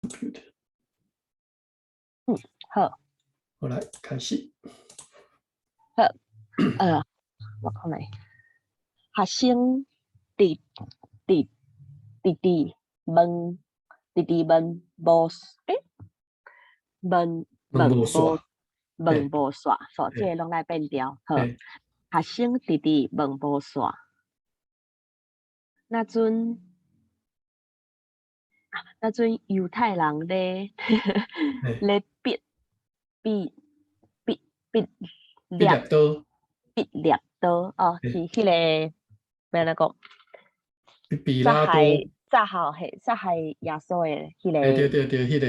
computer。嗯，好。好，來開始。好，我看覓，學生直直直直問，直直問無，欸，問問無煞，問無煞，煞，這个攏愛變調。好，學生直直問無煞。那陣，啊，那陣猶太人咧咧逼逼逼逼彼拉多，彼拉多哦，是彼个欲按怎講？彼拉多。殺害嘿，殺害耶穌的彼个。欸，對對對，彼個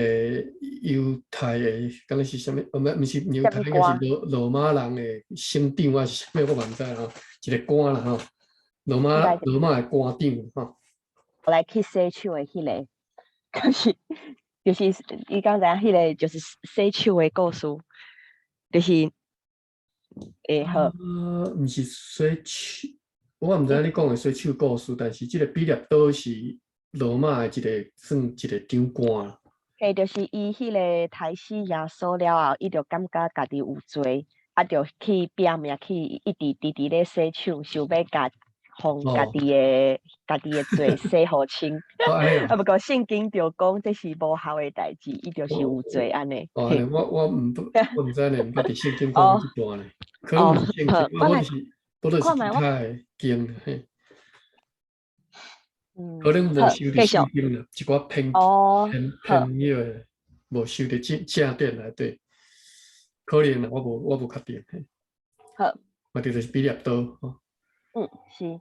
猶太的，敢若是啥物？毋毋是猶太，應該是羅羅馬人的省長還是啥物？我嘛毋知吼，一個官啦吼，羅馬的官長吼。來去洗手的彼个，就是就是伊講知影彼个就是洗手的故事，就是會好。啊，毋是洗手，我毋知影你講的洗手故事，但是這個彼拉多是羅馬的一個算一個長官。嘿，就是伊彼个刣死耶穌了後，伊就感覺家己有罪，啊，就去拼命去一直直直咧洗手，想欲共予家己的罪洗予清。啊，毋過聖經就講這是無效的代誌，伊就是有罪按呢。哦，我毋知呢，毋捌佇聖經講這段呢，可能毋是聖經，我就是其他的經嘿。可能無收佇聖經啦，一寡偏偏偏迄个無收佇正正典內底，可能啦，我無確定。好。我佇就是彼拉多吼。嗯，是。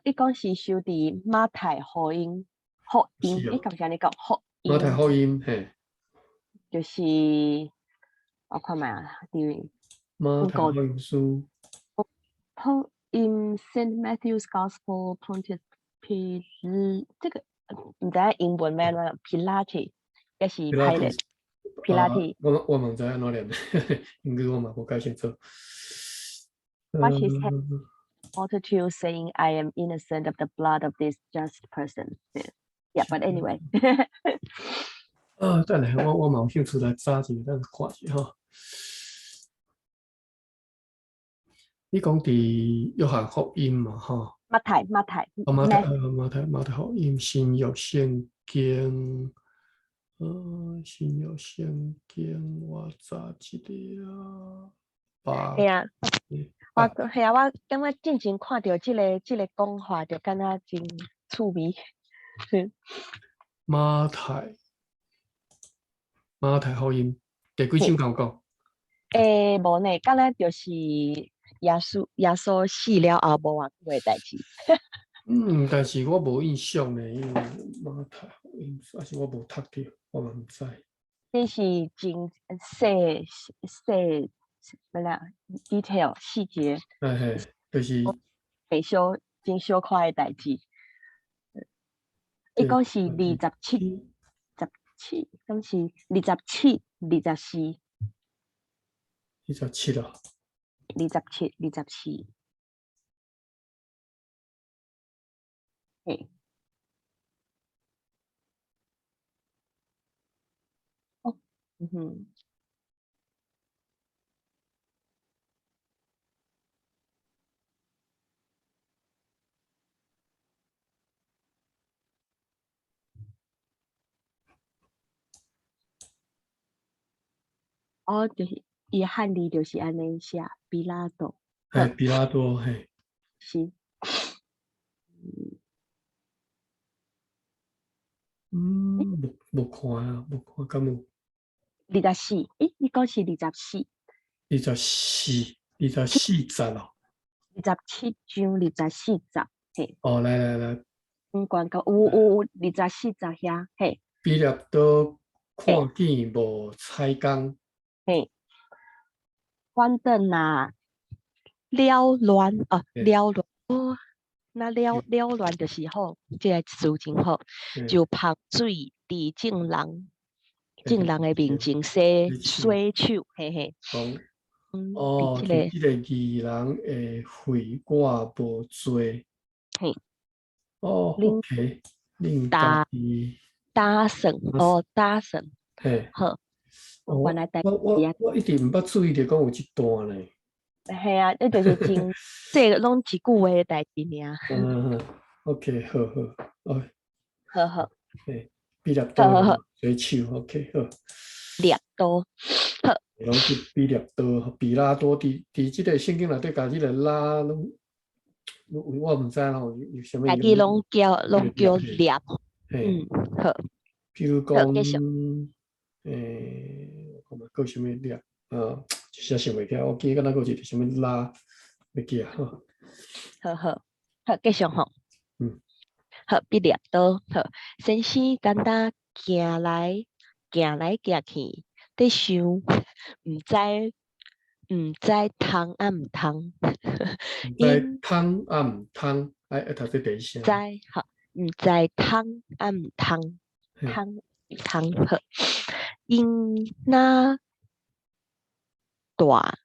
伊講是收佇馬太福音，福音，你敢是按呢講？福音。馬太福音，嘿。就是我看覓啊，佇馬太福音書。 In Saint Matthew's Gospel, Pontius P，這個毋知影英文欲按怎，Pilate，抑是 Pilate，Pilate。我嘛毋知按怎念，英語我嘛無介清楚。 What is multitude saying, "I am innocent of the blood of this just person." Yeah, but anyway. 啊，等下我嘛有興趣來查一下，咱看一下吼。你講佇約翰福音嘛，吼？馬太，馬太。哦，馬太，馬太，馬太福音，新約聖經，新約聖經，我查一下。係啊，我係啊，我感覺進前看著這個講法，就感覺真趣味。馬太，馬太福音第幾章敢有講？欸，無呢，敢若就是耶穌死了後無偌久的代誌。嗯，但是我無印象呢，因為馬太福音，還是我無讀著，我嘛毋知。這是真細細。欲啦，detail 細節。嘿嘿，就是真小真小可的代誌。伊講是27，十七，敢是27，24。27啊。27，24。嘿。哦，嗯哼。哦，就是伊漢字就是按呢寫，彼拉多。嘿，彼拉多，嘿。是。嗯，無看啊，無看，敢有？24，欸，你講是24？24，24節咯。27章24節，嘿。哦，來來來。嗯，關到有有有24節遐，嘿。彼拉多看見無彩工。嘿，反正若了亂哦，了亂哦，那了了亂就是好，這个詞真好，就拋水佇眾人的面前洗洗手，嘿嘿。哦，這個義人的血我無罪。嘿。哦，OK，恁家己打算哦，打算。嘿。好。哦，原來代我我我一直毋捌注意著講有這段呢。嘿啊，彼就是真，這個攏一句話的代誌爾。嗯，OK，好好，哦。好好。嘿，彼列多洗手，OK，好。列多，好。攏是彼列多，彼拉多佇佇這個聖經內底，共這個拉攏，我毋知吼，有啥物。家己攏叫攏叫列，嗯，好。譬如講，欸，我看覓閣啥物列，一時想袂起來，我記得敢若閣有一個啥物拉，袂記啊，吼。好好，好，繼續吼。嗯。好，彼列多，好，先生敢若行來行來行去，佇想，毋知毋知通抑毋通。毋知通抑毋通，愛愛讀做第一聲。知好，毋知通抑毋通，通毋通好。𪜶若大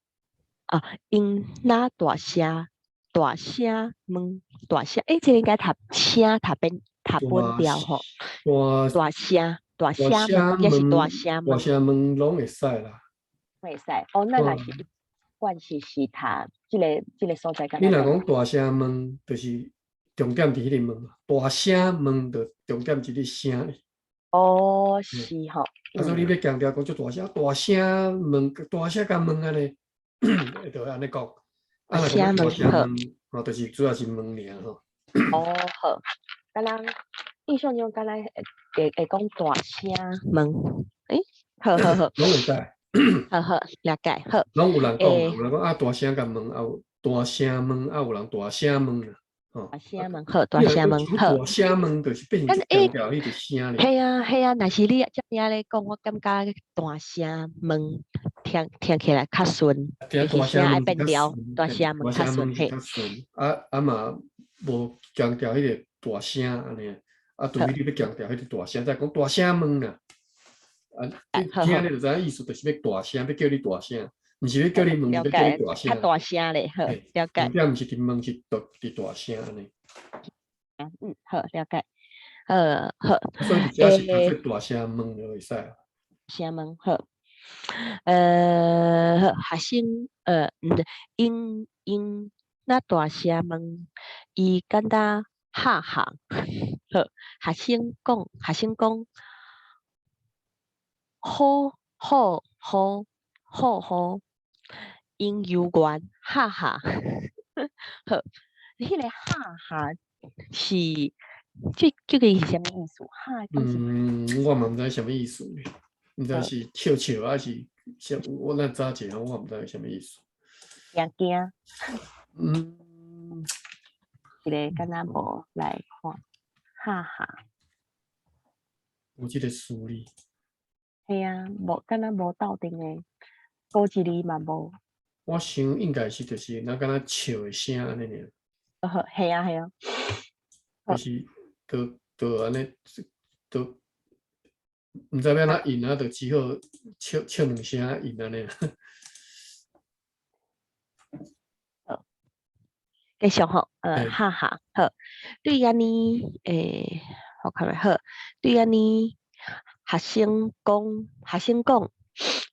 啊，𪜶若大聲大聲問大聲，欸，這個應該讀聲讀變讀本調吼。大聲大聲問，抑是大聲問？大聲問攏會使啦。會使，哦，咱若是慣勢是讀這个這个所在。你若講大聲問，就是重點佇彼个問，大聲問就重點佇咧聲。哦，是吼。啊，所以你欲強調講足大聲，大聲問，大聲共問按呢，就按呢講。啊，若講大聲問，吼，就是主要是問爾吼。哦，好，敢若印象中敢若會會會講大聲問，欸，好好好。攏會使。好好，了解，好。攏有人講，有人講啊，大聲共問，啊有大聲問，啊有人大聲問啦。大聲問好，大聲問好。大聲問就是變成強調彼個聲嘿啊嘿啊，若是你遮爾咧講，我感覺大聲問聽聽起來較順，就是聲愛變調，大聲問較順嘿。啊啊嘛，無強調彼個大聲按呢，啊，除非你欲強調彼個大聲，再講大聲問啦。啊，你聽你就知影意思，就是欲大聲，欲叫你大聲，毋是欲叫你問，欲叫你大聲。較大聲咧，好，了解。重點毋是佇問，是佇佇大聲按呢。嗯，好，了解。好。所以只要是讀做大聲問就會使。聲問好。好，學生，毋對，𪜶𪜶若大聲問，伊敢若哈哈，好，學生講，學生講，好好好好好，𪜶猶原哈哈，好，彼个哈哈是，這這個是啥物意思？哈，嗯，我嘛毋知啥物意思，毋知是笑笑抑是啥，我咱早一下我毋知啥物意思。驚驚。嗯。這个敢若無來看，哈哈。有這個事理。嘿啊，無敢若無鬥陣的，古一字嘛無。我想應該是就是若敢若笑的聲按呢爾。好，嘿啊嘿啊。就是，就就按呢，就毋知欲按怎應啊，就只好笑笑兩聲應按呢。好，繼續吼，哈哈，好，對按呢，欸，我看覓好，對按呢，學生講，學生講，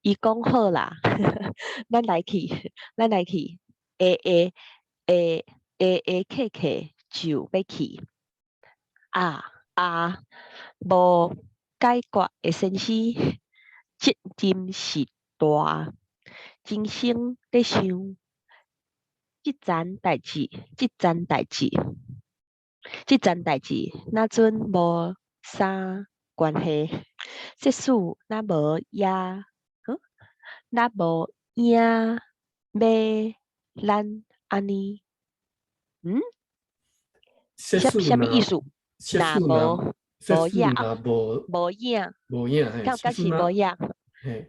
伊講好啦，咱來去，咱來去，會會會會會客客就欲去，啊啊，無解決的先生，責任是大，真心咧想，這層代誌，這層代誌，這層代誌，若陣無啥關係，即使若無影，若無影罵咱按呢，嗯？啥啥物意思？若無無影，無影，無影，敢是無影？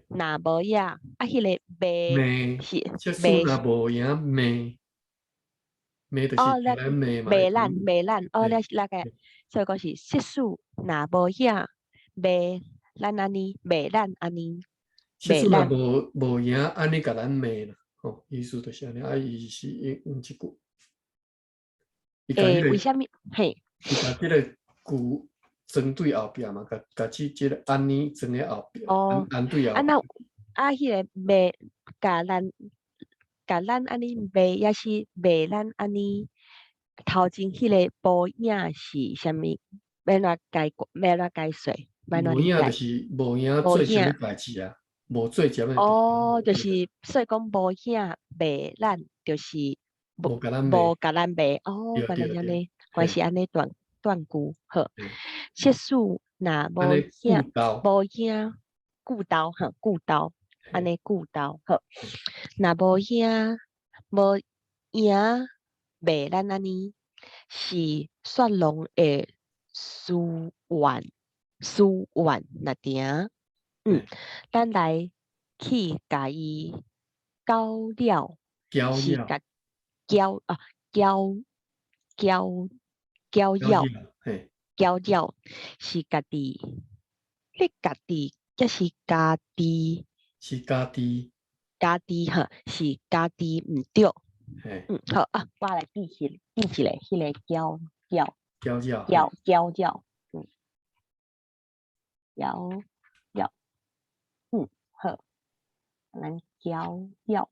若無影，啊，彼個罵是罵，若無影罵，罵就是咱罵嘛。罵咱罵咱，哦，了了解。所以講是，即使若無影罵咱按呢，罵咱按呢，即使若無無影按呢共咱罵啦，吼，意思就是按呢，啊，伊是用這句。欸，為啥物？嘿。伊共這个句裝對後壁嘛，共共這個按呢裝佇後壁，按對後啊那啊，彼个賣共咱共咱按呢賣，抑是賣咱按呢頭前彼个無影是啥物？欲按怎解決？欲按怎解說？欲按怎無影就理解？是無影做啥物代誌啊？無做啥物代哦，就是所以講無影賣咱，就是無共咱賣，無共咱賣。哦，原來是按呢，原來是按呢斷斷句。好，設使若無影無影句頭吼，句頭按呢句頭好。若無影無影賣咱按呢，是雪龍的書院書院若定，咱來去共伊攪了，是共攪啊攪攪攪擾攪擾是家己，你家己抑是家己？是家己。家己吼，是家己毋對。好啊，我來記起記一下，彼个攪擾攪擾攪攪擾，攪擾，好，咱攪擾，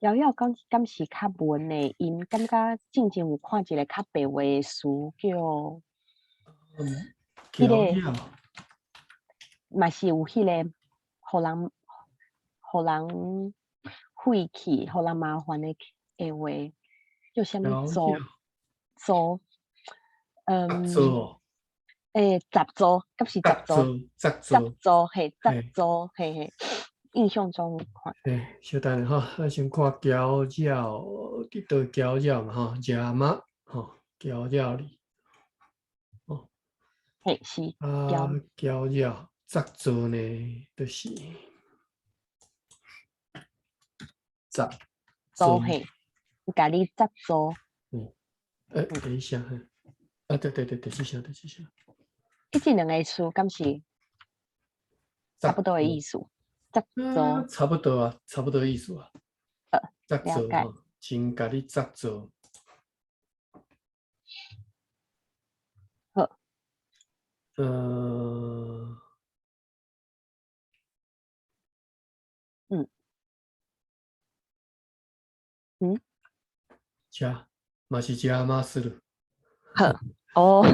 攪擾敢敢是較文的音？感覺進前有看一个較白話的詞叫，彼个嘛是有彼个，予人予人晦氣、予人麻煩的話，叫啥物做做？雜做，敢是雜做？雜做，嘿，雜做，嘿嘿。印象中看。嘿，小等下吼，咱先看攪擾，佇佗攪擾嘛吼，邪魔吼，攪擾你。哦，嘿，是。啊，攪擾，雜做呢，就是雜做嘿，共你雜做。等一下，嘿，啊，對對對，第四聲，第四聲。彼這兩個詞敢是差不多的意思？雜做差不多啊，差不多意思啊。雜做吼，真共你雜做。好。食，嘛是食嘛する。好，哦，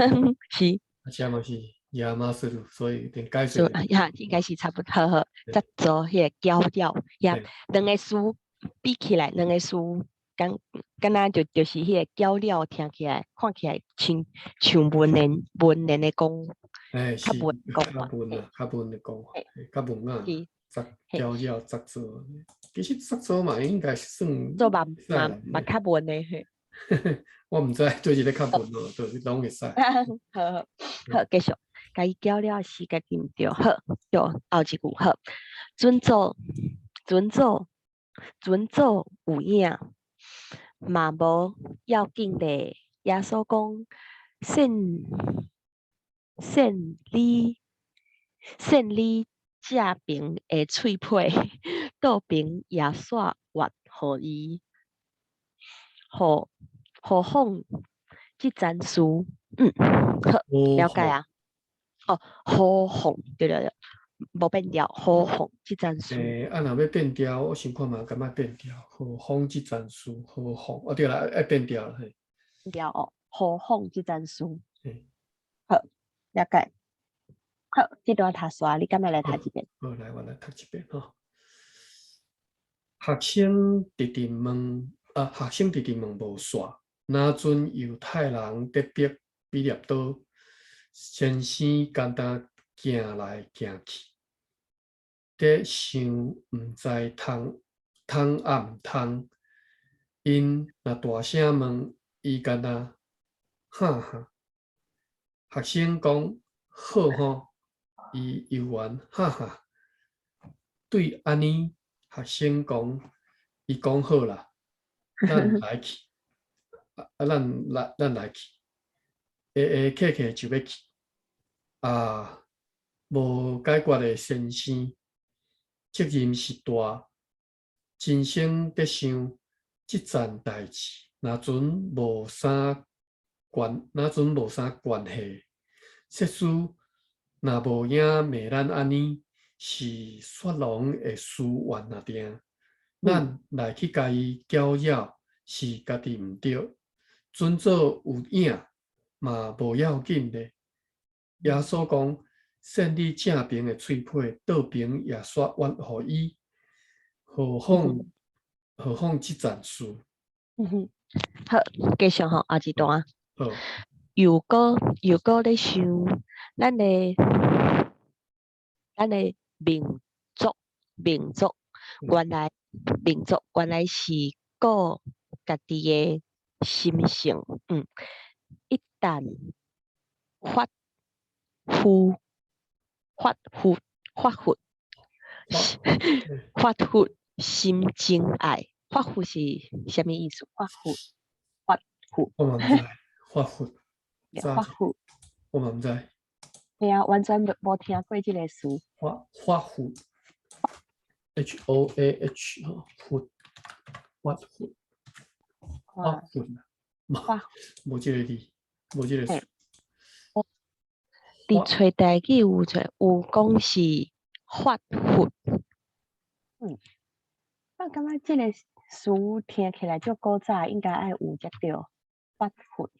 是。食嘛是邪魔する，所以連解釋。呀，應該是差不多。好好，雜做彼个攪擾，呀，兩个詞比起來，兩个詞敢敢若就是彼个攪擾，聽起來看起來像像文言文言的講，較文講較文啊，較文的講法，較文啊，雜攪擾雜做，其實雜做嘛應該是算做嘛嘛嘛較文的嘿。我毋知佗一个較文哦，都攏會使。好好好，繼續，共伊攪了是家己毋對，好，對，後一句好，準做準做準做有影，嘛無要緊咧。耶穌講，信信你信你正爿的喙皮，倒爿也煞活予伊，何何況這層事，好，了解啊。哦，何況對對對，無變調，何況這層事。啊，若欲變調，我想看覓，敢愛變調？何況這層事，何況，哦對啦，愛變調啦嘿。變調哦，何況這層事。好，了解。好，這段讀煞，你敢欲來讀一遍？好，來，我來讀一遍吼。學生直直問，啊，學生直直問無煞，若陣猶太人得逼比列多先生，干焦行來行去，咧想毋知通通抑毋通。𪜶若大聲問，伊干焦哈哈。學生講好吼，伊猶原哈哈。對按呢，學生講，伊講好啦，咱來去，啊，咱來咱來去，下下客客就欲去，啊，無解決的先生，責任是大，真生咧想這層代誌，若陣無啥關，若陣無啥關係。設使若無影罵咱按呢，是雪狼的思願若定。咱來去共伊攪擾，是家己毋對。準做有影嘛無要緊咧。耶穌講，扇你正爿的喙皮，倒爿也煞剜予伊，何況這層事？嗯哼，好，繼續吼，後一段。好。又閣咧想，咱的民族原來是顧家己的心性，一旦發負發負發佛發佛心真愛，發佛是啥物意思？發佛發佛，我嘛毋知，發佛，發佛，我嘛毋知。嘿啊，完全無聽過這个詞。發發佛，HOAH 吼，佛，發佛，發佛，無這个字，無這个詞。佇揣台語有揣有講是發佛。我感覺這个詞聽起來足古早，應該愛有才對。發佛。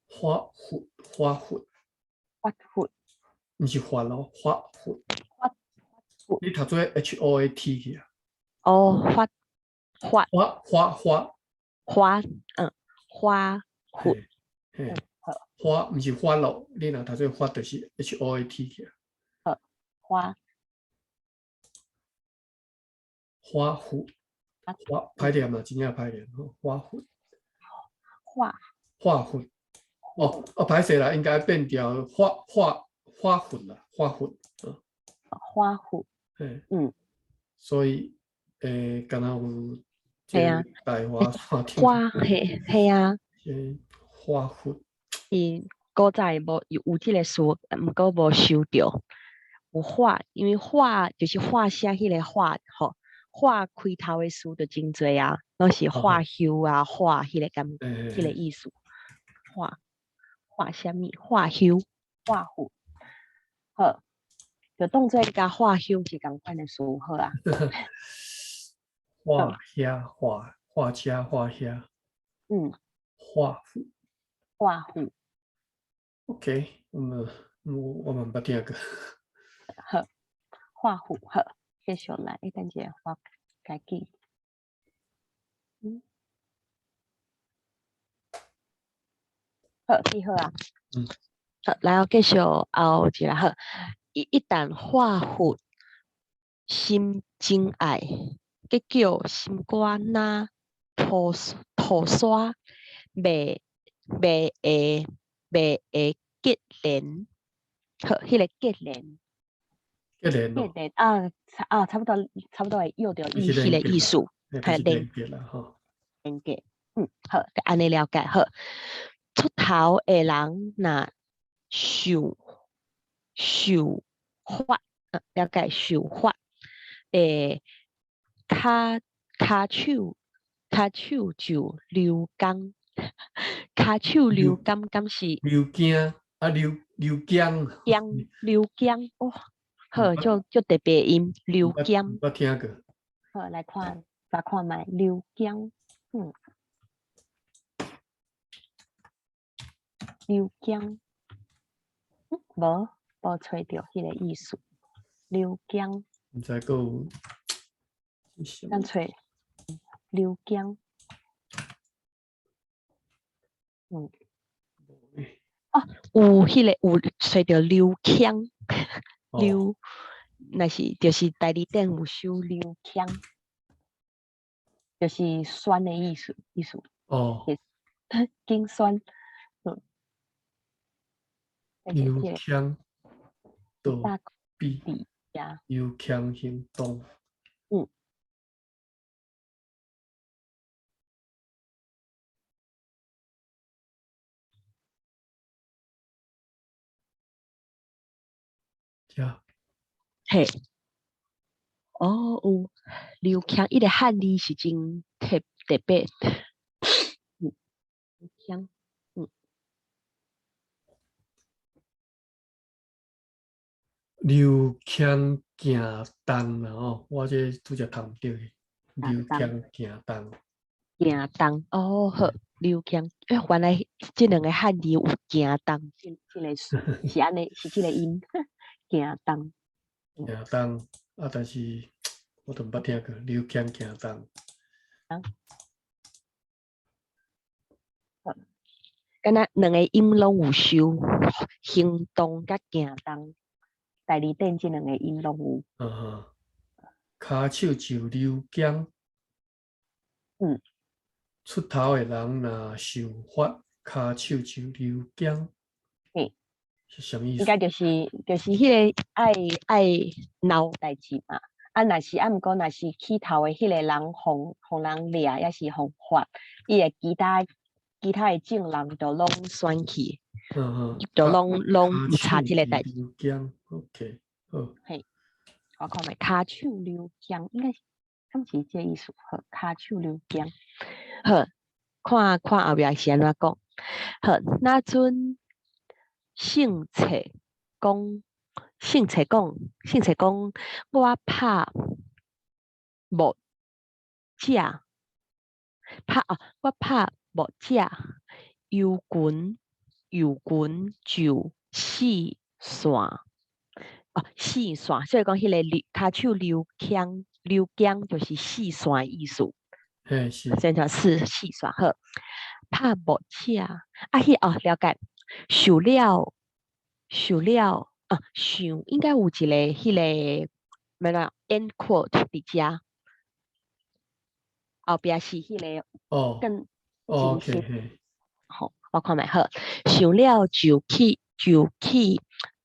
發佛，發佛。發佛。毋是發咯，發佛。發佛。你讀做 HOAT 去啊？哦，發發。發發發。發，發佛。嘿，發毋是發咯，你若讀做發就是 HOAT 去啊。好，發。發佛。發歹念啊，真正歹念吼，發佛。發。發佛。哦哦，歹勢啦，應該變掉發發發佛啦，發佛。發佛。嘿。所以，敢若有這個大華山頂。花嘿嘿啊。發佛。伊古早無有這个詞，毋過無收著。有畫，因為畫就是畫寫彼个畫吼，畫開頭的詞就真濟啊，攏是畫休啊，畫彼個感，彼個意思。畫畫啥物？畫休，畫佛。好，就當做佮畫休是仝款的詞好啊。畫遐畫畫遮畫遐。畫佛。畫佛。 OK，我嘛毋捌聽過。好，畫虎好，繼續來，等下我家己。好，記好啊。好，來，我繼續後一個好。一旦化佛心真愛，結果心肝若塗沙，袂會結連。好，彼个結連。結連結連啊啊，差不多會用著伊彼个意思，係連結啦吼。連結，好，按呢了解好。出頭的人若受罰，了解受罰，跤手就溜工，跤手溜工，敢是？溜驚啊，溜溜驚。驚溜驚，哦，好，足特別音，溜驚。捌聽過。好，來看，來看覓溜驚，溜驚，無揣著彼個意思，溜驚。毋知閣有。咱揣溜驚。哦，有彼個有揣著溜腔，溜，若是就是代字典有收溜腔，就是酸的意思。哦。金酸。溜腔，躲避，溜腔行動。嘿，哦，有溜腔，伊个漢字是真特別。溜腔，劉強行動啦吼，我這拄才讀毋著去。劉強行動。行動哦，好，劉強，欸，原來這兩个漢字有行動，這個是按呢，是這个音，行動。行動啊，但是我都毋捌聽過劉強行動。啊。敢若兩个音攏有收，行動佮行動，大字典這兩个音攏有。啊哈，跤手就溜肩。出頭的人若受罰，跤手就溜肩。是啥物意思？應該就是彼个愛鬧代誌嘛。啊，若是啊，毋過若是起頭的彼个人，予人掠，抑是予罰，伊的其他的眾人就攏選去，就攏毋插這个代誌。OK，好。嘿，我看覓跤手溜肩，應該是，敢是這个意思？好，跤手溜肩。好，看看後壁是按怎講。好，若陣聖冊講，聖冊講，聖冊講，我拍木者，拍哦，我拍木者，羊群羊群就四散，哦，四散，所以講彼个溜跤手溜肩溜肩就是四散的意思。嘿，是。這叫四散好，拍木者，啊，彼哦，了解。受了受了啊，想應該有一个彼个欲怎 end quote 佇遮，後壁是彼个更真實。好，我看覓好，想了就去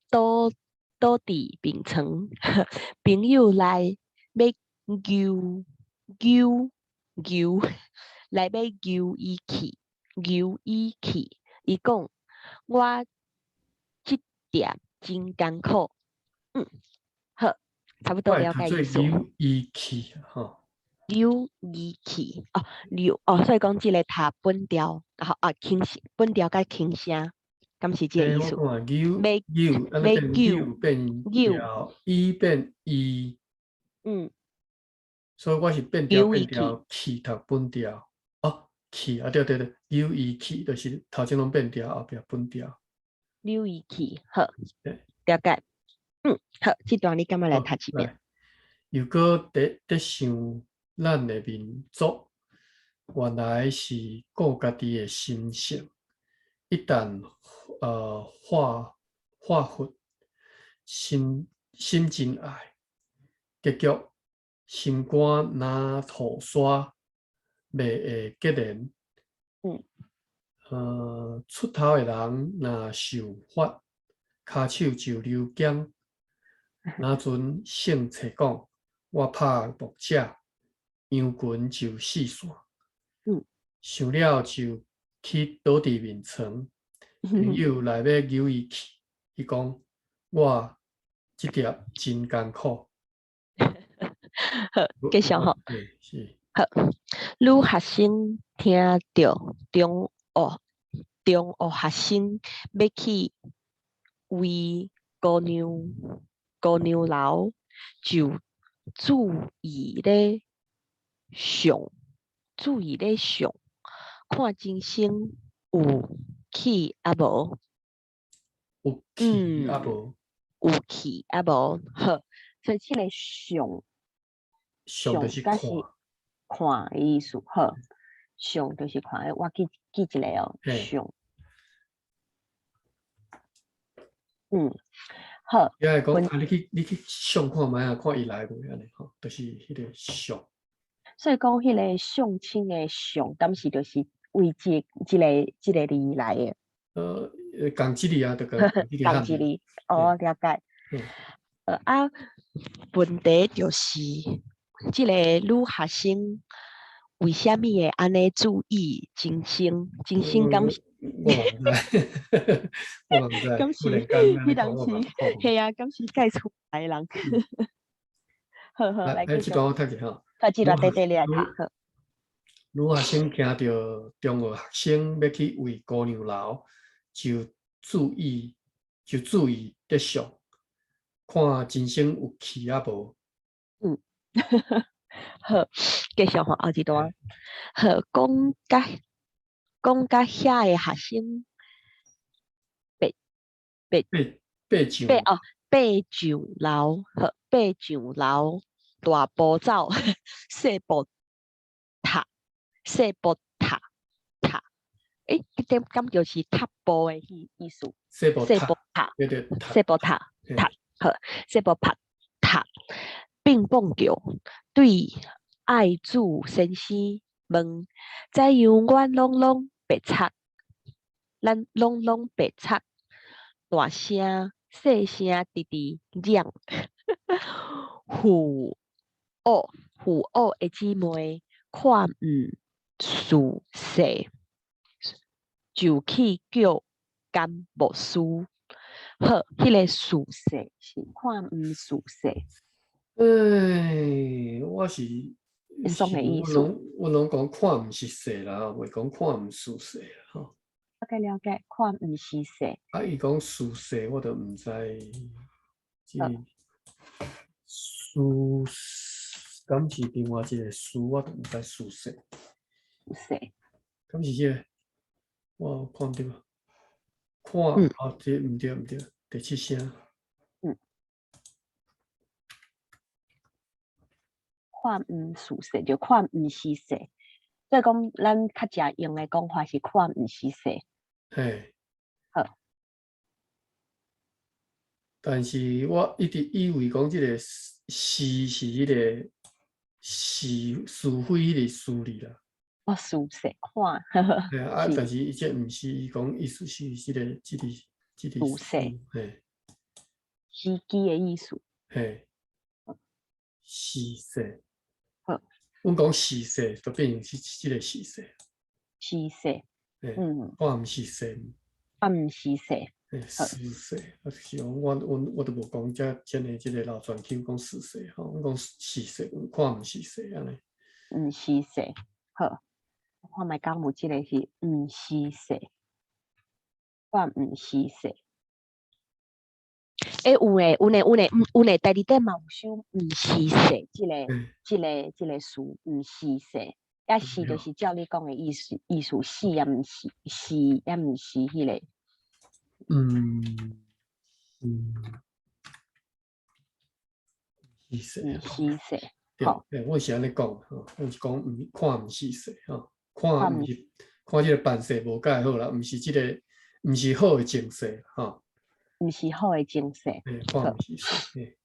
倒佇病床，朋友來欲揪揪揪，來欲揪伊去，揪伊去，伊講我這店真艱苦。好，差不多了解意思。揪伊去，吼。揪伊去，哦，溜哦，所以講這个讀本調，然後啊輕聲，本調佮輕聲，敢是這个意思？揪欲揪變調，伊變伊。所以我是變調變調去讀本調，哦，去啊對對對，揪伊去就是頭前攏變調，後壁本調。揪伊去，好，了解。好，這段你敢欲來讀一遍？又閣佇想咱的民族，原來是顧家己的心性，一旦發佛，心真愛，結局心肝若塗沙，袂會結連。出頭的人若受罰，跤手就溜肩。若陣聖冊講，我拍木者，羊群就四散。想了就去倒佇眠床，朋友來欲揪伊去，伊講我這店真艱苦。好，繼續吼。是。好，女學生聽著中學生欲去圍姑娘樓，就注意咧想，注意咧想，看真生有去抑無？有去抑無？有去抑無？好，所以這个想，想就是看，看的意思。好，想就是看，我記一下哦。想，好。伊會講啊，你去相看覓啊，看伊來無按呢吼，就是彼个相。所以講，彼个相親的相，敢是就是為這個字來的？仝這字啊，就仝仝這字，哦，了解。啊，問題就是，這个女學生為啥物會按呢注意真生？真生敢是？我毋知，我毋知，敢是彼當時，嘿啊，敢是蓋厝內人？好好，來，這段我讀者吼。好，這段短短你來讀好。女學生聽著中學學生欲去圍姑娘樓，就注意佇想，看人生有去抑無？好，繼續吼，後一段。好，講甲遐的學生爬爬爬上爬哦，爬上樓，好，爬上樓，大步走，細步踏，細步踏踏。欸，這點敢就是踏步的意思？細步細步踏，對對，踏細步踏踏，好，細步踏踏，變蹦叫，對愛主先生問：怎樣阮攏攏白賊？咱攏攏白賊，大聲細聲直直嚷。父母父母的姊妹看毋事勢，就去叫甘牧師。好，彼個事勢是看毋事勢。哎，我是創的意思。阮攏講看毋是勢啦，袂講看毋事勢吼。了解了解，看毋是勢。啊，伊講事勢，我都毋知。這事敢是另外一個事，我都毋知事勢。勢。敢是這個？我有看著無？看啊，這毋對毋對，第七聲。看毋事勢，就看毋是勢。所以講，咱較常用的講法是看毋是勢。嘿。好。但是我一直以為講這個是是彼個是是非彼個是字啦。我事勢看。嘿啊，但是伊這毋是，伊講意思是這個事勢。嘿。時機的意思。嘿。時勢。好。阮講時勢，就變成是這個時勢。時勢。看毋是勢。看毋是勢。嘿，時勢，啊，是講我都無講遮真的這個老傳口講時勢吼，阮講時勢，看毋是勢按呢。毋是勢，好。我看覓講有這個是毋是勢，看毋是勢。欸，有誒，有呢，有呢，有呢，第二點嘛有收毋是勢，這個詞毋是勢，抑是就是照你講的意思，意思是抑毋是，是抑毋是彼個。是勢。毋是勢，對，我是按呢講吼，我是講毋看毋是勢吼，看毋是看這個辦勢無蓋好啦，毋是這個，毋是好的情勢吼。毋是好的情勢，看毋是勢，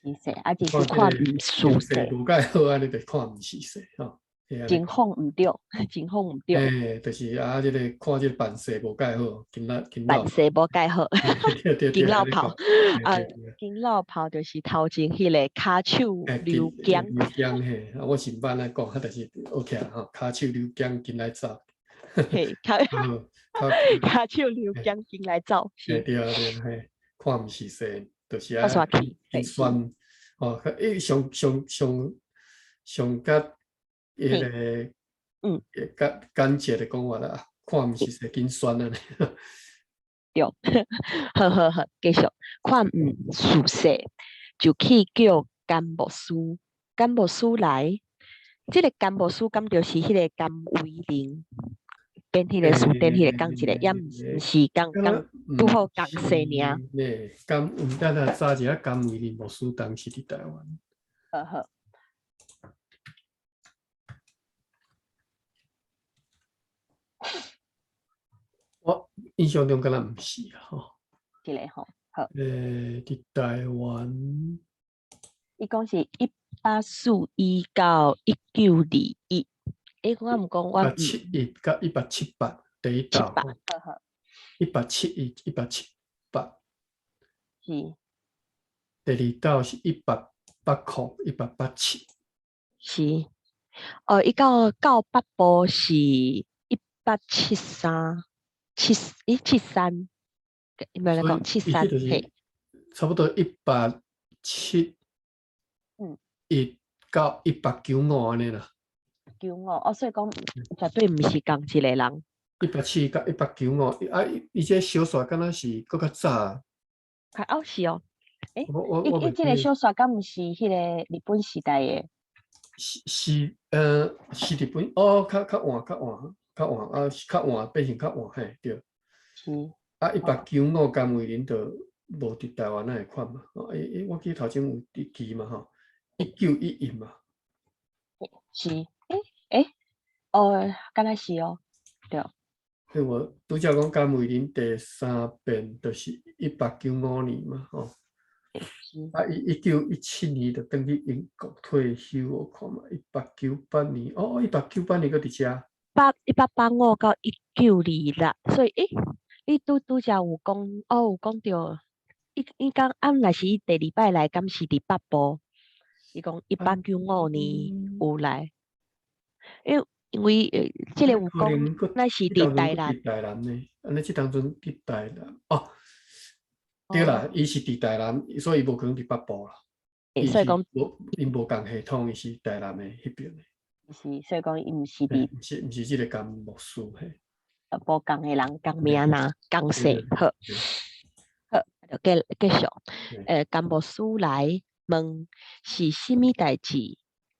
是勢，啊，就是看毋事勢，無蓋好按呢就看毋是勢吼。情況毋對，情況毋對。欸，就是啊，這個看這個辦勢無蓋好，緊來緊辦勢無蓋好，緊落跑啊，緊落跑就是頭前彼個跤手溜肩。溜肩嘿，啊，我是毋捌按呢講，啊，但是 OK 啊，吼，跤手溜肩緊來走。嘿，跤手溜肩緊來走。對對對，嘿，看毋是勢，就是啊，緊選哦，伊上上上上較。彼個，簡簡潔的講法啦，看毋是勢緊選按呢。對，好好好，繼續看毋事勢，就去叫甘牧師，甘牧師來。這個甘牧師敢就是彼個甘為霖編彼個辭典，彼個仝一個，抑毋是仝仝拄好仝姓爾。ね，甘，毋等下查一下甘為霖牧師當時佇台灣。好好。我印象中敢若毋是啊，吼。這個吼，好。欸，佇台灣，伊講是1841到1921，欸，我毋講我。1871到1878，第一道。好好。1871、1878。是。第二道是1880、1887。是。哦，伊到北部是1873，七咦七三，毋來講七三嘿，差不多1871到1895按呢啦。 95哦，所以講絕對毋是仝一個人。187到1895，啊，伊這小說敢若是閣較早。較哦是哦。欸，我我我伊伊這个小說敢毋是彼个日本時代的？是是是日本哦，較較晚較晚較晚啊，較晚變成較晚嘿對。是。啊，1895甘為霖就無佇台灣那個款嘛，哦，欸欸，我記頭前有佇記嘛吼，1911嘛。是，欸欸，哦，敢若是哦，對。對無？拄才講甘為霖第三遍就是1895年嘛，吼。啊，伊1917年就轉去英國退休，我看嘛，1898年，哦，1898年閣佇遮。1885到1926，所以，欸，你拄拄才有講，哦，有講著，伊伊講啊，若是伊第二擺來，敢是佇北部？伊講1895年有來，因為因為這個有講，那是佇台南。佇台南呢？按呢這當陣佇台南，哦，對啦，伊是佇台南，所以伊無可能佇北部啦。所以講，無𪜶無仝系統，伊是台南的彼邊的。是，所以講伊毋是佇，毋是毋是這個甘牧師嘿。無仝的人，仝名爾，仝姓，好，好，就繼繼續。甘牧師來問是啥物代誌？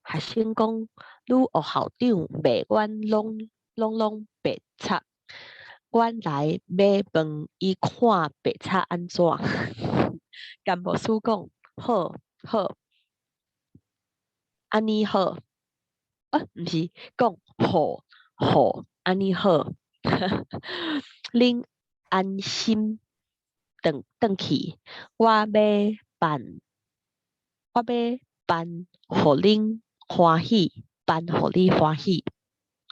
學生講，女學校長罵阮攏攏攏白賊，阮來欲問伊看白賊按怎？甘牧師講，好好，按呢好。啊，毋是講好好，按呢好。恁安心轉轉去，我欲辦，我欲辦予恁歡喜，辦予你歡喜。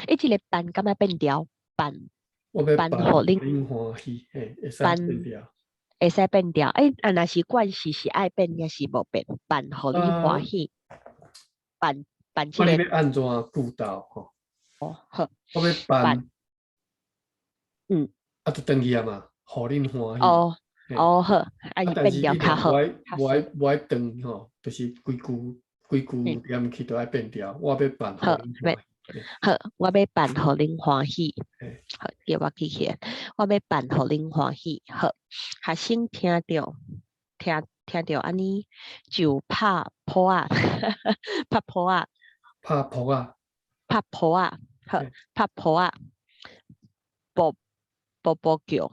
欸，這個辦敢愛變調？辦辦予恁歡喜，嘿，會使變調。會使變調。欸，啊，若是關係是愛變，抑是無變？辦予你歡喜，辦辦這個。我欲按怎句逗吼？哦，好。我欲辦。啊，就轉去啊嘛，予恁歡喜。哦，哦好，啊伊變調較好。無愛無愛無愛轉吼，就是規句規句念去都愛變調。我欲辦予恁歡喜。好，我欲辦予恁歡喜。好，叫我記起來。我欲辦予恁歡喜。好，學生聽著，聽聽著按呢，就拍噗仔，拍噗仔，拍噗仔，拍噗仔，好，拍噗仔，噗噗噗叫，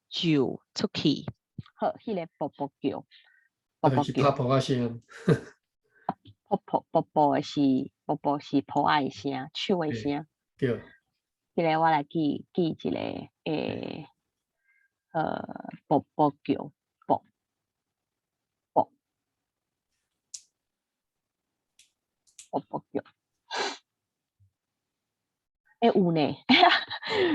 就出去。好，彼個噗噗叫，噗噗叫，拍噗仔聲。噗噗噗噗的是噗噗是噗仔的聲，手的聲。對。彼個我來記記一個，噗噗叫，噗噗噗噗叫。欸，有呢，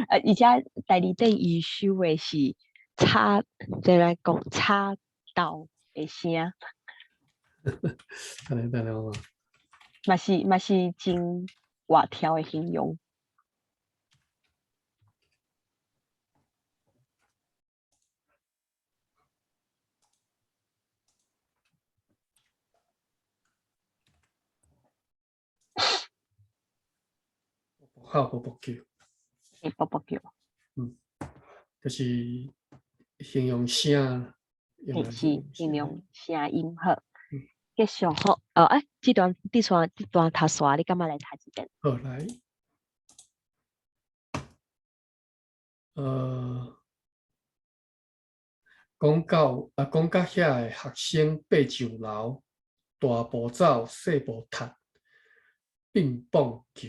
而且代理店伊收的是插，怎來講插刀的聲。等下等下我。嘛是嘛是真活跳的形容。好，噗噗叫。欸，噗噗叫。就是形容聲。是形容聲音好。繼續好，哦，欸，這段這段這段讀煞，你敢欲來讀一遍？好，來。講到啊，講到遐个學生爬上樓，大步走，細步踢，變蹦叫，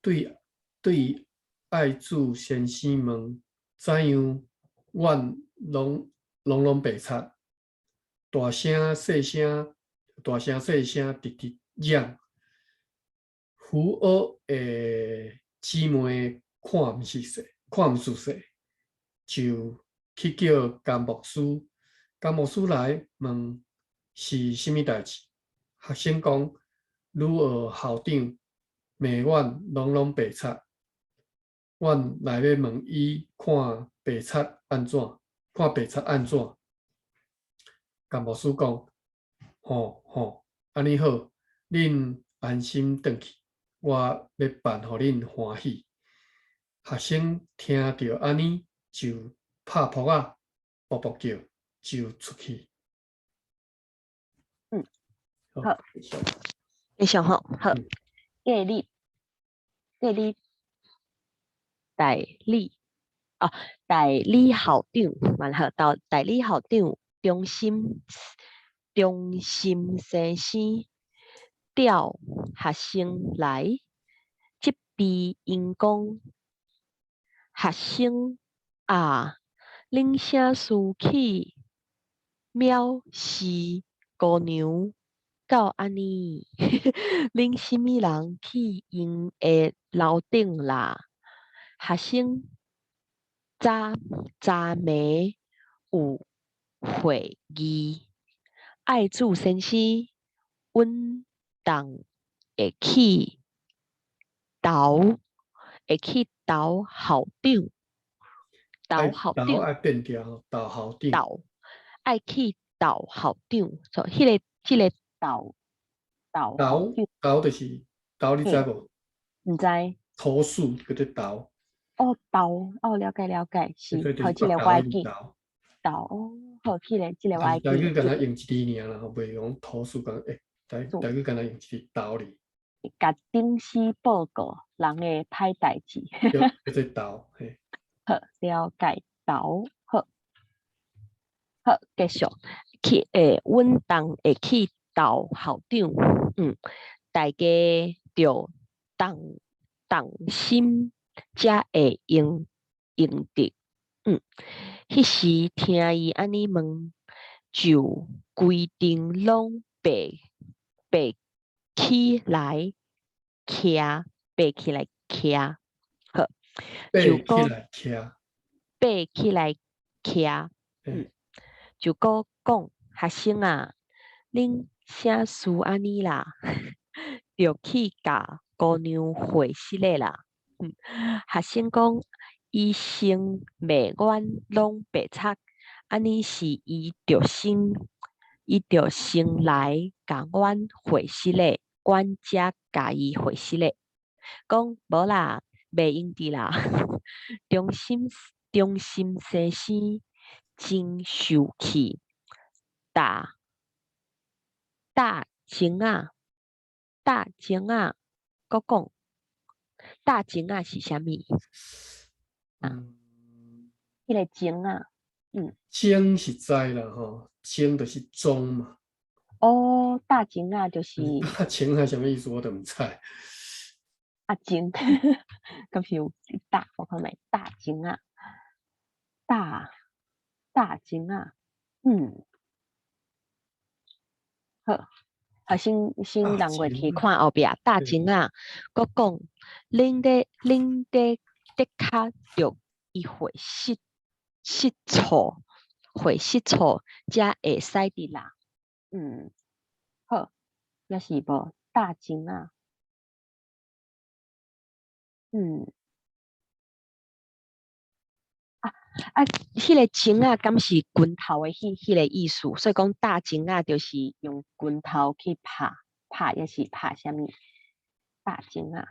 對對，愛子先生問，怎樣？阮攏攏攏白賊，大聲細聲，大聲細聲，直直嚷。福爾的姊妹看毋熟勢，看毋熟勢，就去叫甘牧師。甘牧師來問是啥物代誌？學生講，女學校長罵阮攏攏白賊，阮來欲問伊看白賊按怎，看白賊按怎？甘牧師講，吼吼，按呢好，恁安心轉去，我欲辦予恁歡喜。學生聽著按呢，就拍噗仔，噗噗叫，就出去。好，繼續吼，好。過日，過日，代理，哦，代理校長，嘛好，到代理校長中心中心先生調學生來，責備𪜶講，學生啊，恁啥事去藐視姑娘到按呢？恁啥物人去𪜶的樓頂啦？學生早早暝有會議，愛主先生，阮同會去投校長，投校長。愛變調吼，投校長。投愛去投校長，所以彼個投投投投就是投，你知無？毋知。投訴叫做投。哦，投哦，了解了解，是，好，這個我會記。投哦，好，這個我會記。台語敢若用一字爾啦，吼，袂講投訴講，台語敢若用一字投哩。共頂司報告人的歹代誌。叫做投，嘿。好，了解，投，好，好，繼續去，阮同會去投校長，大家著同同心才會用用得，彼時聽伊按呢問，就規陣攏爬爬起來徛，爬起來徛，好，就爬起來徛，爬起來徛，就閣講學生啊，恁啥事按呢啦？著去共姑娘會失禮啦。學生講，伊先罵阮攏白賊，按呢是伊著先，伊著先來共阮會失禮，阮才共伊會失禮。講無啦，袂用得啦。中心中心先生真受氣，打打鐘仔，打鐘仔，閣講打鐘仔是啥物？彼個鐘仔，鐘是知啦吼，鐘就是鐘嘛。哦，打鐘仔就是。打鐘仔啥物意思？我都毋知。啊鐘，敢是有打？我看覓打鐘仔，打打鐘仔，好，好，先先人過去看後壁打鐘仔，閣講，恁咧的確著伊會失失錯，會失錯，才會使佇啦。好，抑是無打鐘仔。啊，彼個鐘仔敢是拳頭的彼個意思？所以講打鐘仔就是用拳頭去拍拍，抑是拍啥物？打鐘仔。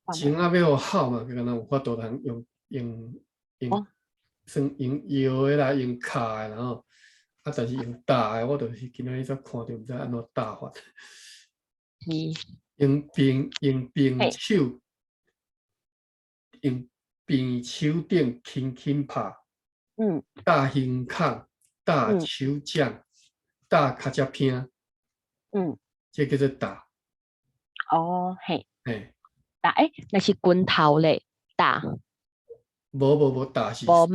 鐘仔欲予敲嘛，敢若有法度通用用用，算用搖的啦，用敲的啦吼。啊，但是用打的，我就是今仔日才看著，毋知按怎打法。用平手，用平手頂輕輕拍，打胸口，打手掌，打跤脊骿，這叫做打。哦，嘿。打欸，若是拳頭咧，打。無無無，打是手要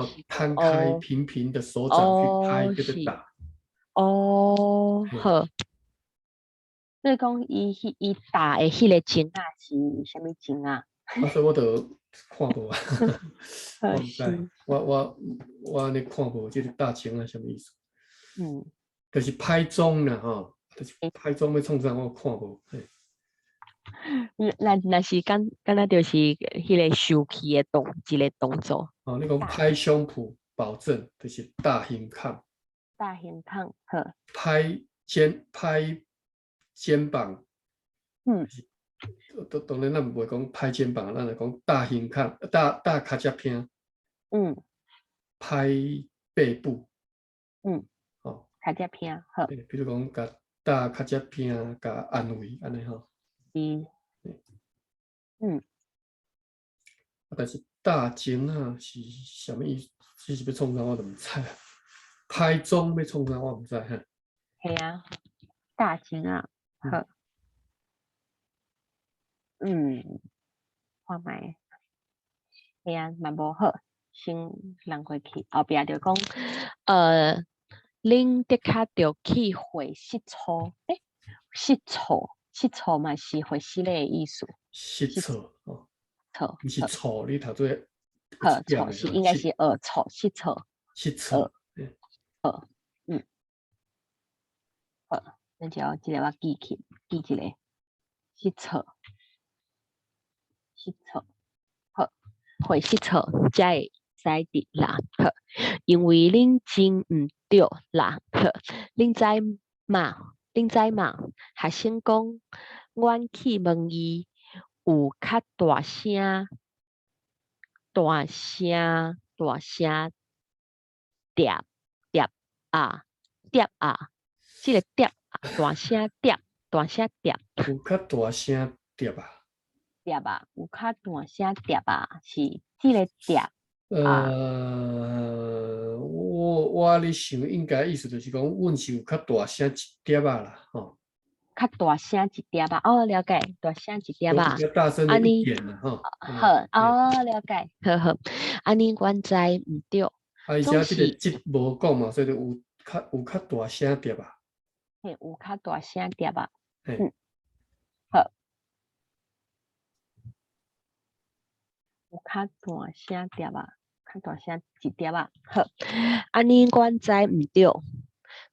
攤開平平的手掌去拍，叫做打。哦，好。所以講，伊彼伊打的彼個鐘仔是啥物鐘仔？啊，所以我就看無啊，我毋知，我按呢看無，這個打鐘仔啥物意思？就是拍鐘啦吼，就是拍鐘欲創啥，我看無。嘿。若是敢若就是彼個受氣的一個動作。哦，你講拍胸脯保證，就是打胸口。打胸口，好。拍肩膀。當然，咱袂講拍肩膀，咱就講打胸口，打跤脊骿。歹爬舞。吼。較才拼，好。比如講，共搭較才拼，共安慰按呢吼。啊，但是搭鐘仔是啥物意思？這是欲創啥我就毋知。歹裝欲創啥我毋知哈。嘿啊，搭鐘仔，好。看覓，嘿啊，嘛無好，先人過去，後壁就講，恁的確著去會失措，欸，失措，失措嘛是會失禮的意思。失措哦，錯，毋是錯，你讀做好，錯是應該是學錯，失措，失措，好，好，咱就這个我記起，記一下，失措，失措，好，會失措才會使佇啦，好，因為恁真毋對啦，好，恁知嗎？恁知嗎？學生講，阮去問伊有較大聲、大聲、大聲疊疊啊疊啊，這个疊大聲疊大聲疊，有較大聲疊啊？疊啊，有較大聲疊啊，是這个疊。我咧想，應該意思就是講，阮是有較大聲一點仔啦，吼。較大聲一點仔，哦，了解，大聲一點仔。比較大聲一點啦，吼。好，哦，了解，好好，按呢阮知毋對。啊，而且這个節無講嘛，所以就有較大聲點仔。嘿，有較大聲點仔。好。有較大聲點仔，較大聲一點仔，好。按呢阮知毋對，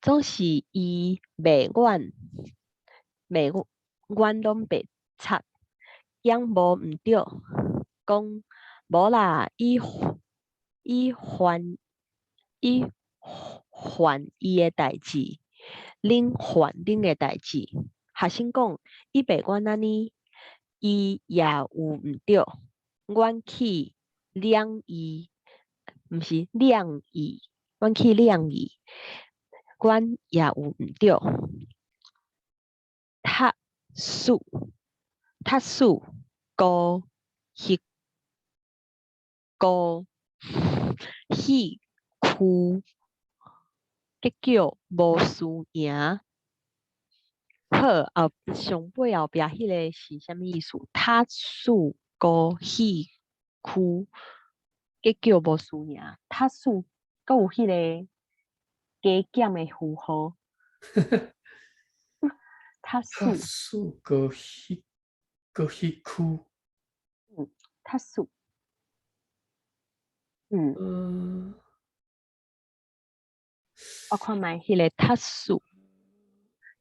總是伊罵阮，罵阮攏袂插，講無毋對，講無啦，伊還伊的代誌，恁還恁的代誌。學生講，伊罵阮按呢，伊也有毋對，阮去諒伊，毋是諒伊，阮去諒伊，阮也有毋對。讀書，讀書，高彼高彼區，結果無輸贏。好，後上尾後壁彼个是啥物意思？讀書高彼區，結果無輸贏。讀書閣有彼个加減的符號。讀讀書高彼高彼區。讀書。我看覓彼个讀書，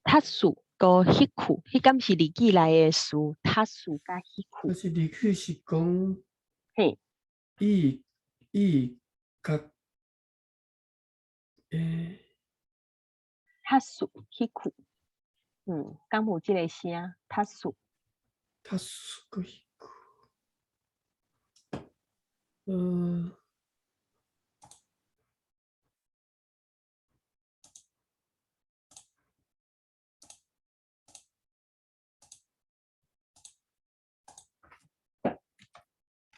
讀書高彼區，彼敢是字句內的詞？讀書佮彼區。但是字句是講，伊伊較，欸。讀書彼區，敢有這个聲？讀書。讀書佮彼區。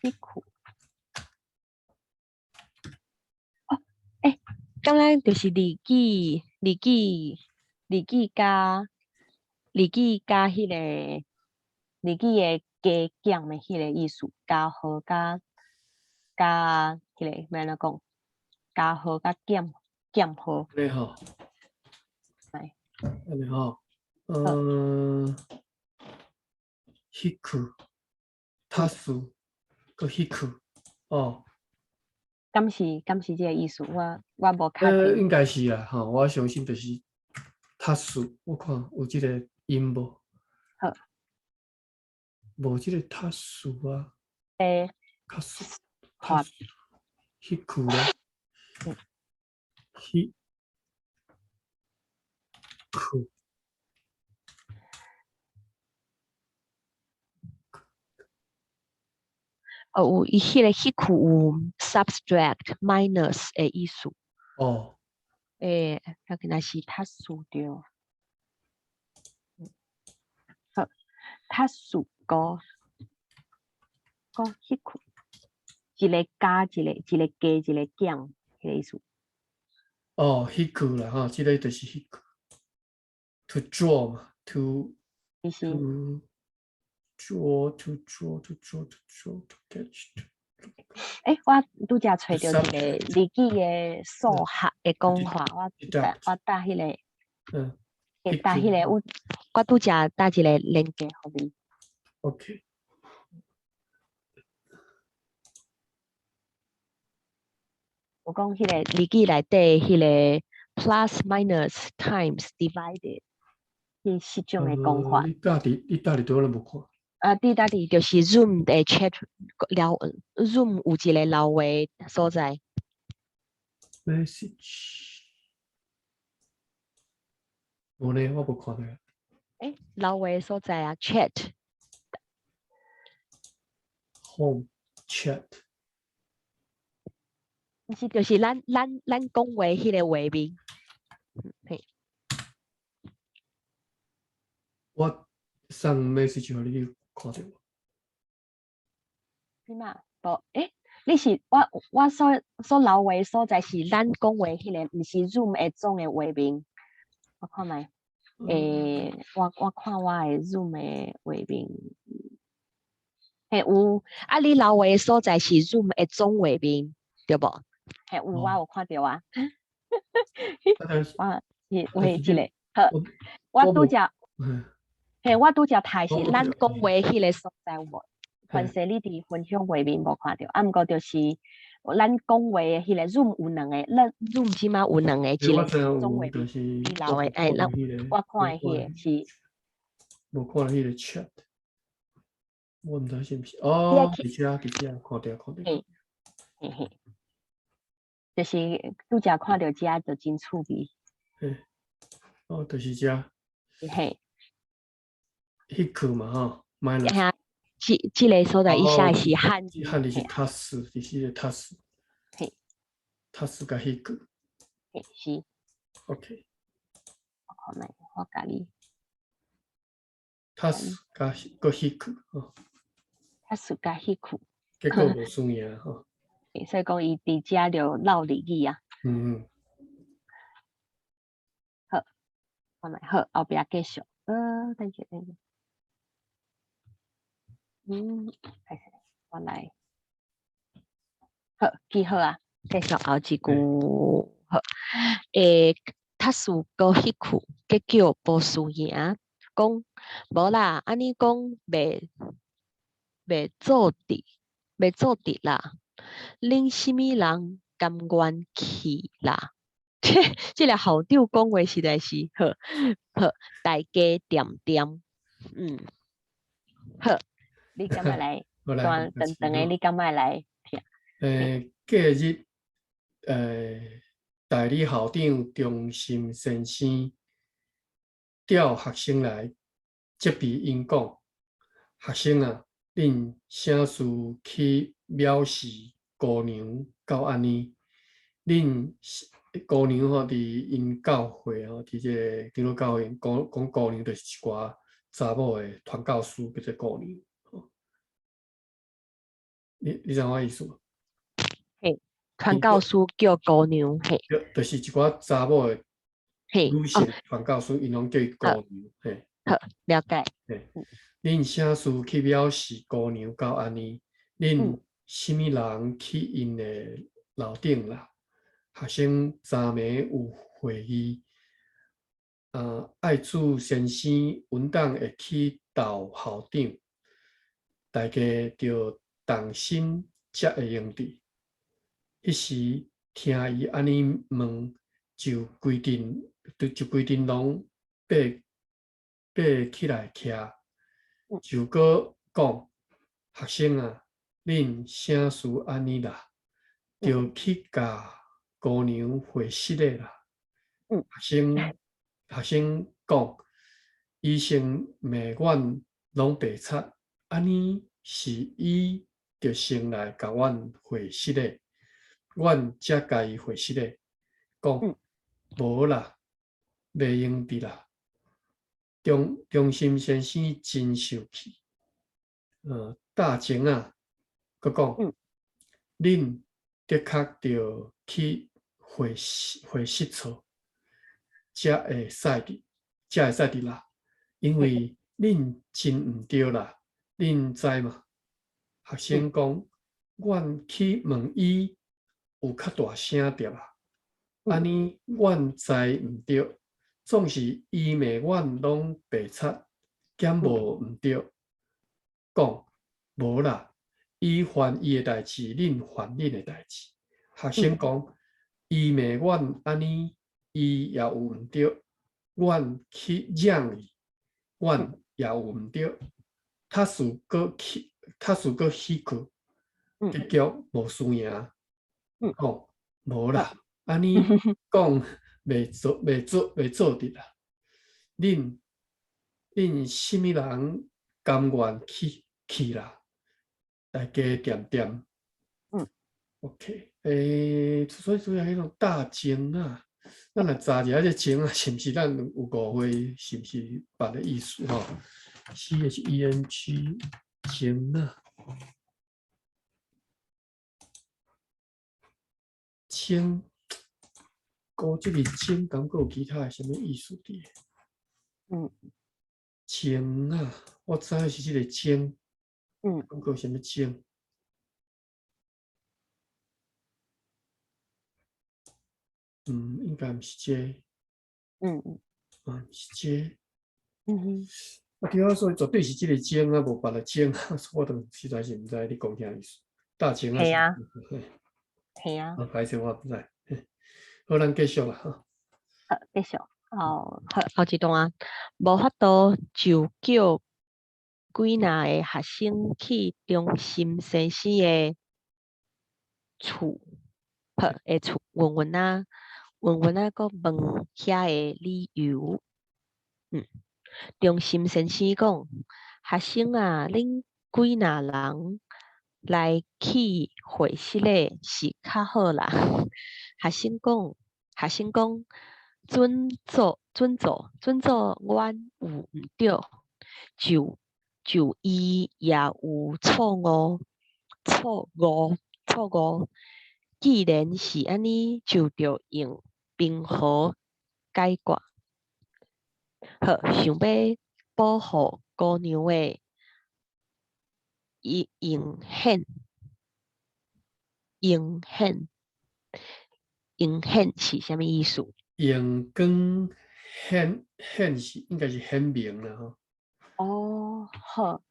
彼區。哦，欸，敢若就是字句，字句，字句佮字句佮彼个字句的加減的彼个意思，加號佮佮彼个欲按怎講？加號佮減減號。按呢吼。來。按呢吼，彼區，讀書，閣彼區，哦。敢是這个意思？我無確定。應該是啦，吼，我相信就是讀書，我看有這个音無？好。無這个讀書啊。欸。讀書，讀書，彼區啦。彼區。哦，有伊彼個彼句有 subtract minus 的意思。哦。欸，啊，若是足す對。好，足す五五彼句，一個加一個，一個加一個減，彼個意思。哦，彼句啦，吼，這個就是彼句。To draw 嘛，to to draw to draw to draw to draw to catch to。欸，我拄才揣著一個日語的數學的講法，我我搭彼個，搭彼個有，我拄才搭一個連結予你。 OK。我講彼個日語內底彼個 plus minus times divided，彼四種的講法。你搭佇你搭佇佗我無看。啊，佇搭佇就是 Zoom 的 chat 聊 Zoom 有一個留話所在。 Message，無呢，我無看著。欸，留話所在啊，chat。 Home chat。毋是，就是咱講話彼個畫面。嘿。我送 message 予你，你看著無？是嘛？無，欸，你是我所留話所在是咱講話彼個，毋是 Zoom 的總的畫面。我看覓，欸，我看我的 Zoom 的畫面。嘿，有，啊，你留話所在是 Zoom 的總畫面，對無？嘿，有，我有看著啊。我是有一個，好，我拄才，嘿，我拄才讀是咱講話彼個所在有無？凡勢你佇分享畫面無看著，啊，毋過就是咱講話的彼個 Zoom 有兩個，咱 Zoom 這馬有兩個，一個總畫面，你留的，哎，咱我看的彼個是。無看彼個 chat，我毋知是毋是，哦，佇遮佇遮看著看著。嘿，嘿嘿，就是拄才看著遮就真趣味。嘿，哦，就是遮。嘿。彼句嘛吼，minus。嚇，這個所在伊寫的是漢字。漢字是足す，就是個足す。嘿。足す共引く。嘿，是。 OK。我看覓，我共你。足す共閣引く，吼。足す共引く。結果無輸贏吼。所以講伊佇遮就落日語啊。好，看覓，好，後壁繼續。等下等下。歹勢，我來。好，記好啊，繼續後一句。好，欸，足す閣引く，結果無輸贏，講無啦，按呢講袂做得，袂做得啦。恁啥物人甘願去啦？這個校長講話實在是好，好，大家恬恬，好，你敢欲來？短長長的，你敢欲來聽？欸，隔日，欸，代理校長中心先生召學生來責備𪜶講：學生啊，恁啥事去藐視姑娘到按呢？恁姑娘吼，佇𪜶教會吼，佇這個長老教會講講姑娘，就是一寡查某的傳教士叫做姑娘。你知影我意思無？嘿，傳教士叫姑娘，嘿。就是一寡查某的女性傳教士，𪜶攏叫伊姑娘，嘿。好，了解。嘿，恁啥事去藐視姑娘到按呢？恁啥物人去𪜶的樓頂啦？學生昨暝有會議，愛主先生穩當會去鬥校長，大家著同心才會用得。彼時聽伊按呢問，就規陣就規陣攏爬爬起來徛，就閣講：學生啊，恁啥事按呢啦？著去共姑娘會失的啦。學生學生講，醫生罵阮攏白賊，按呢是伊著先來共阮回失禮，阮才共伊回失禮，講無啦，袂用得啦。中心先生真受氣，大前仔，閣講，恁的確著去會室坐，才會使佇，才會使佇啦，因為恁真毋對啦，恁知嘛？學生講，阮去問伊有較大聲著啦，按呢阮知毋對，總是伊罵阮攏白賊，敢無毋對？講無啦，伊犯伊的代誌，恁犯恁的代誌。學生講，伊罵阮按呢，伊也有毋對，阮去惹伊，阮也有毋對。他是閣去，他是閣彼去，結局無輸贏。講無啦，按呢講袂做，袂做，袂做得啦。恁啥物人甘願去去啦？大家恬恬。OK，所以主要彼種大前仔，咱來查一下這前仔是毋是咱有誤會，是毋是別个意思吼？CHENG 前仔，清，估這個清敢閣有其他的啥物意思佇？前仔，我知影是這個清。敢閣有啥物清？應該毋是這個。啊，毋是這個。啊，對啊，所以絕對是這個前啊，無別个前啊，所以我都實在是毋知你講啥意思。大前仔。係啊。係啊。啊，歹勢我毋知。好，咱繼續啦，吼。好，繼續。哦，好，後一段啊，無法度就叫幾若个學生去中心先生的厝，好，的厝問問啊，問問啊，閣問遐个理由。中心先生講，學生啊，恁幾若人來去會室咧是較好啦。學生講，準做，阮有毋對，就伊也有錯誤。既然是按呢，就著用平和解決。好，想欲保護姑娘的榮顯，榮顯，榮顯是啥物意思？榮光顯顯是應該是顯明啦吼。哦，好。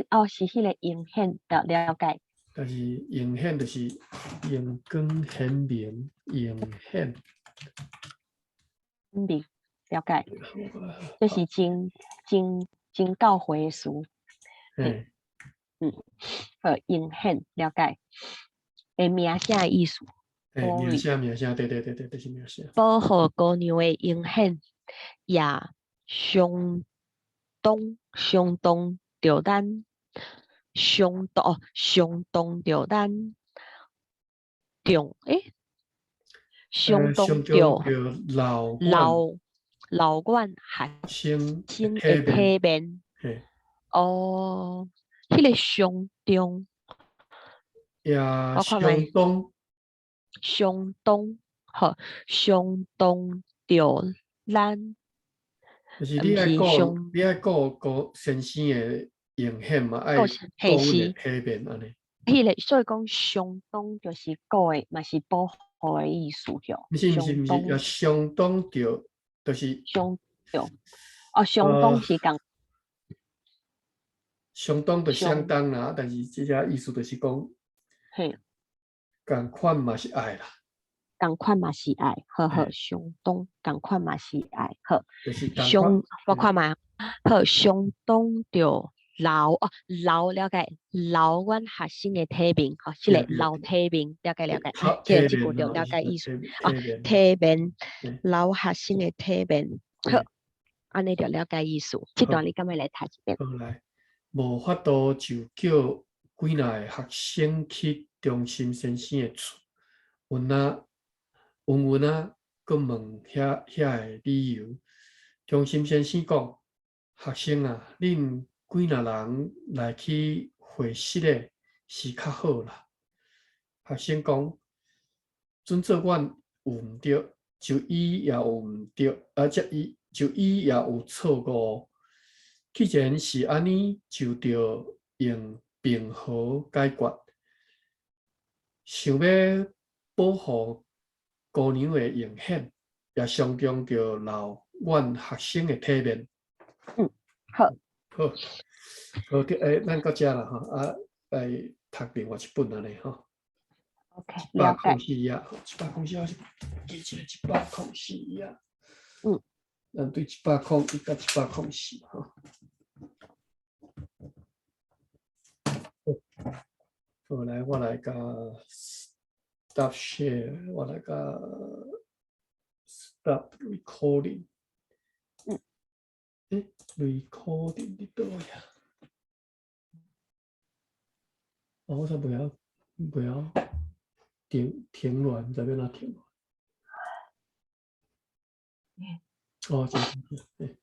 哦，是彼個榮顯，了解。但是榮顯就是榮光顯明，榮顯。明，了解。這是真教誨的詞。好，榮顯，了解。的名聲的意思。名聲名聲，對對對對，就是名聲。保護姑娘的榮顯，也相當著咱，相當著咱重，相當著老阮學生的體面。哦，彼个相當。也相當。相當，好，相當著咱。就是你愛顧先生的榮顯嘛，愛顧阮的體面按呢。彼个所以講相當就是顧的，嘛是保護的意思喲。毋是毋是毋是，也相當著，就是相當，哦，相當是仝。相當就相當啦，但是這個意思就是講，仝款嘛是愛啦。仝款嘛是愛，好好，相當仝款嘛是愛，好。相我看覓，好，相當著老了解，老阮學生的體面，吼，這个老體面，了解了解，這個這句就了解意思。哦，體面，老學生的體面，好，按呢就了解意思。這段你敢欲來讀一遍？好來，無法度就叫幾若个學生去中心先生的厝，問啊問問啊，閣問遐遐个理由。中心先生講：學生啊，恁幾若人來去會室的是較好啦。學生講：準做阮有毋著，就伊也有毋著，啊，這伊就伊也有錯誤。既然是按呢，就著用平和解決。想欲保護姑娘的榮顯，也常常著留阮學生的體面。嗯，好。好，好，欸，咱到遮啦吼，啊，來讀另外一本按呢吼。 OK，一百空四頁，一百空四，我是記一下一百空四頁。咱對101佮104吼。好，來，我來共 stop share，我來共 stop recording。欸，recording 佇佗位啊？哦，我煞袂曉，袂曉停停落來，毋知欲按怎停。哦，這個，欸。